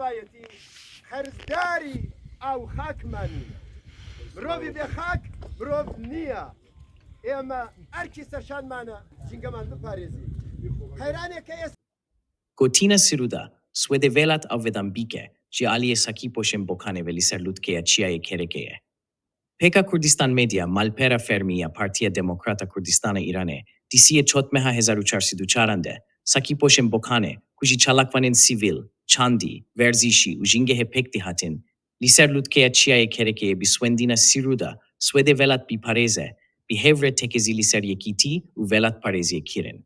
مرۆڤایەتی قەرزداری ئاو خاکمانین. مرۆڤی بێ خاک مرۆڤ نییە. ئێمە ئەرکی سەرشانمانە ژینگەمان بپارێزین. قەیرانێک کە ئێستا. Gotina Sirûda Swêdê Welat Avvedan Bîke ji aliyê Sakîpoşên Bokanê ve li ser lûtkeya Çiyayê Kêrekê ye. Pêka Kurdistanmedia, malpera fermî ya Partiya Demokrata Kurdistana Îranê, di siyê çotmeha 1404 an de, Sakîpoşên Bokanê ku ji çalakvanên sivîl, çandî, werzîşî û jîngehê pêk dihatin, li ser lûtkeya Çiyayê Kêrekê bi swendîna Sirûda Swêdê Welat Biparêze bi hev re tekezî li ser yekîtî û welatparêziyê kirin.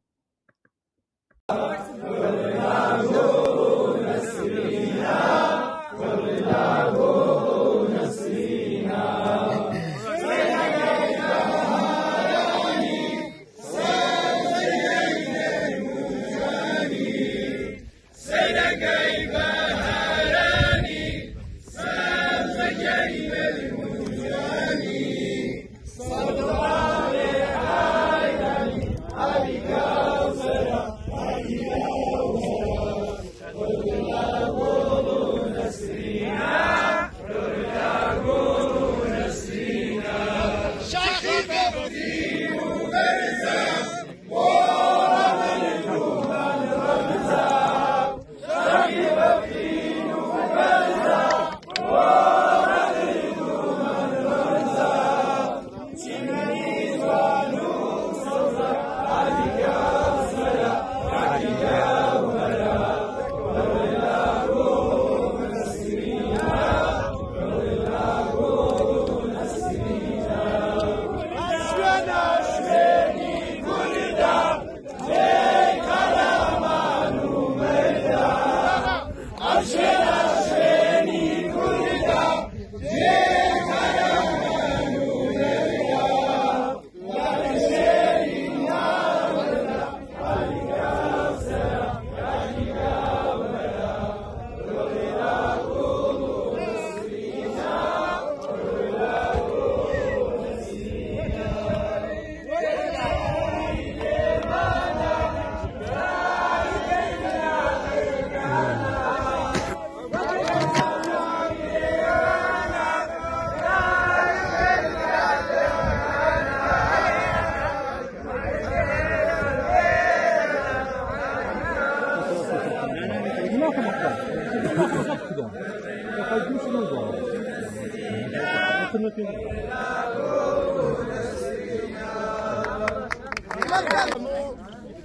هەموو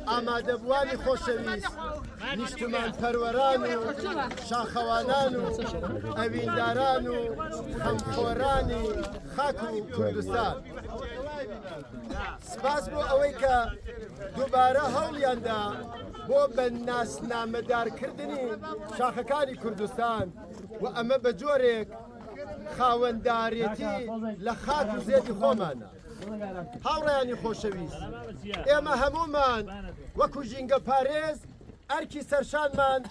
ئامادەبووانی خۆشەویست، نیشتمانپەروەران و شاخەوانان و ئەوینداران و خەمخۆرانی خاک و کوردستان. سپاس بۆ ئەوەی کە دووبارە هەوڵیاندا بۆ بە ناسنامەدارکردنی شاخەکانی کوردستان و ئەمە بە جۆرێک خاوەندارێتی لە خاک و زێدی خۆمانە. هاوڕێیانی خۆشەویست، ئێمە هەموومان وەکو ژینگەپارێز ئەرکی سەرشانمان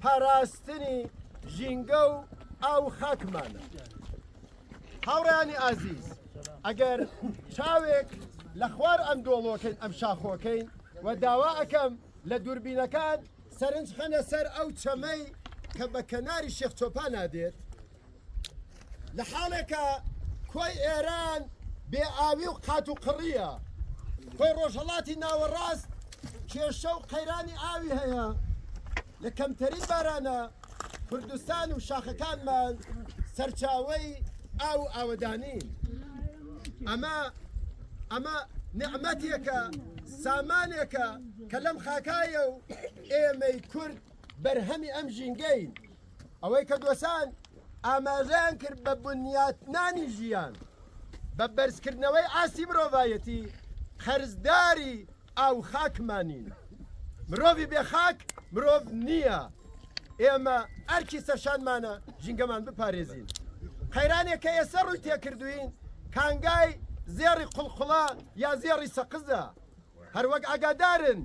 پاراستنی ژینگە و ئاو و خاکمانە. هاوڕێیانی ئازیز، ئەگەر چاوێک لە خوار ئەم دۆڵۆکەین، ئەم شاخۆکەین و داوا ئەکەم لە دووربینەکان سەرنج خەنە سەر ئەو چەمەی کە بە کەناری شێخ چۆپانا دێت، لە حاڵێکا کۆی ئێران بێ ئاوی و قات و قڕییە، کۆی ڕۆژهەڵاتی ناوەڕاست کێشە و قەیرانی ئاوی هەیە، لە کەمتەرین بارانا کوردستان و شاخەکانمان سەرچاوەی ئاو و ئاوەدانین. ئەمە ئەمە نیعمەتێکە، سامانێکە کە لەم خاکایە و ئێمەی کورد بەرهەمی ئەم ژینگەین. ئەوەی کە دۆسان ئاماژەیان کرد بە بنیاتنانی ژیان، بە بەرزکردنەوەی ئاستی مرۆڤایەتی، قەرزداری ئاو خاکمانین. مرۆڤی بێ خاک مرۆڤ نییە. ئێمە ئەرکی سەرشانمانە ژینگەمان بپارێزین. قەیرانێک کە ئێستا ڕووی تێکردووین کانگای زێڕی قوڵقوڵە یا زێڕی سەقزە. هەروەک ئاگادارن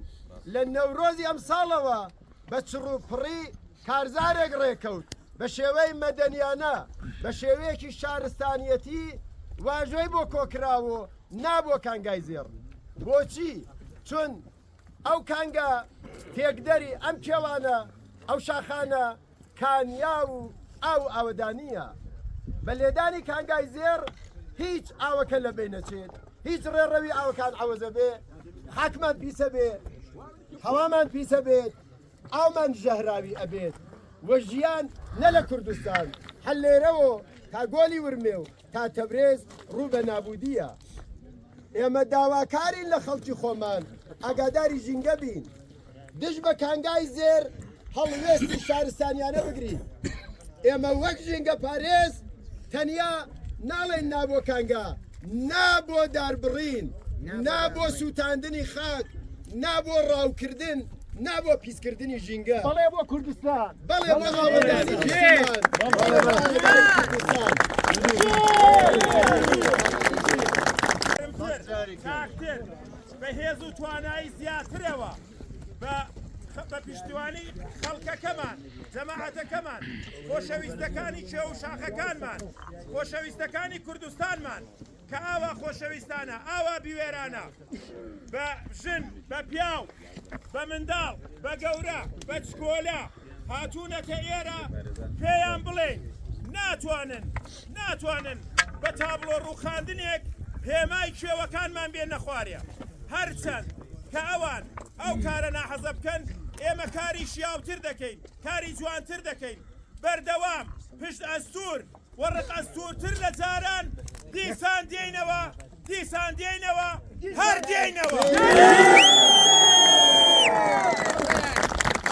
لە نەورۆزی ئەمساڵەوە بە چڕوپڕی کارزارێک ڕێکەوت بە شێوەی مەدەنیانە بە شێوەیەکی شارستانیەتی واژۆی بۆ کۆکراو و نا بۆ کانگای زێڕ. بۆچی؟ چون ئەو کانگا تێکدەری ئەم کێوانە، ئەو شاخانە. کانیاو و ئاو و ئاوەدانییە. بە لێدانی کانگای زێڕ هیچ ئاوەکە لە بەین نەچێت، هیچ ڕێڕەوی ئاوەکان عەوەزە بێ، خاکمان پیسە بێ، هەوامان پیسە بێت، ئاومان ژەهراوی ئەبێت و ژیان نە لە کوردستان هەر لێرەوە تا گۆلی ورمێ و تا تەورێز ڕوو بە نابودییە. ئێمە داواکارین لە خەڵکی خۆمان ئاگاداری ژینگە بین، دژ بە کانگای زێر هەڵوێستی شارستانیانە بگرین. ئێمە وەک ژینگە پارێز تەنیا ناڵێن نا بۆ کانگا، نا بۆ داربڕین، نا بۆ سووتاندنی خاک، نا بۆ ڕاوکردن، نا بۆ پیسکردنی ژینگە. بەڵێ بۆ کوردستان. بەڵێ بۆ ئاوەدانی نیشتمان. بەڵێ بۆ ئاوەدانی کوردستان. چاکتر، بە هێز و توانایی زیاترەوە، بە پشتیوانی خەڵکەکەمان، جەماعەتەکەمان، خۆشەویستەکانی کێو و شاخەکانمان، خۆشەویستەکانی کوردستانمان کە ئاوا خۆشەویستانە، ئاوا بوێرانە بە ژن، بە پیاو، بە منداڵ، بە گەورە، بە چکۆلە هاتوونەتە ئێرە، پێیان بڵێین ناتوانن، ناتوانن بە تابڵۆ ڕووخاندنێک هێمای کێوەکانمان بێننە خوارێ. هەرچەند کە ئەوان ئەو کارە ناحەزە بکەن، ئێمە کاری شیاوتر دەکەین، کاری جوانتر دەکەین. بەردەوام پشت ئەستوور و ڕق ئەستوورتر لە جاران دیسان دێینەوە، دیسان دێینەوە، هەر دێینەوە.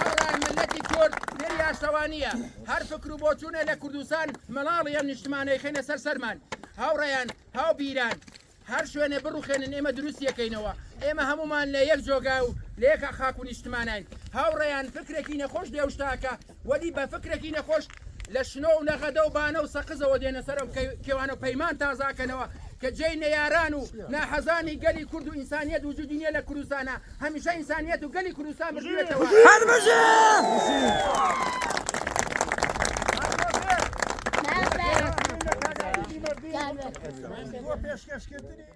هاوڕێیان مللەتی کورد فێری ئاشتەوانییە، هەر فکر و بۆچوونێ لە کوردستان مەڵاڵی ئەم نیشتمانەی خەینە سەر سەرمان. هاوڕێیان، هاوبیران، هەر شوێنێ بڕوخێنن ئێمە دروستیەکەینەوە، ئێمە هەموومان لە یەک جۆگا و لە یەک خاک و نیشتماناین. هاوڕێیان فکرێکی نەخۆش لێ شتاکە، وەلی بە فکرێکی نەخۆش لە شنۆ و نەغەدە و بانە و سەقزەوە دێنە سەر ئەو کێوانە و پەیمان تازاکەنەوە کە جێی نەیاران و ناحەزانی گەلی کورد و ئینسانیەت وجودی نیە لە کوردستانا، هەمیشە ئینسانیەت و گەلی کوردستان بردوێتەوە. هەر بژی! بۆ پێشکەشکردنی.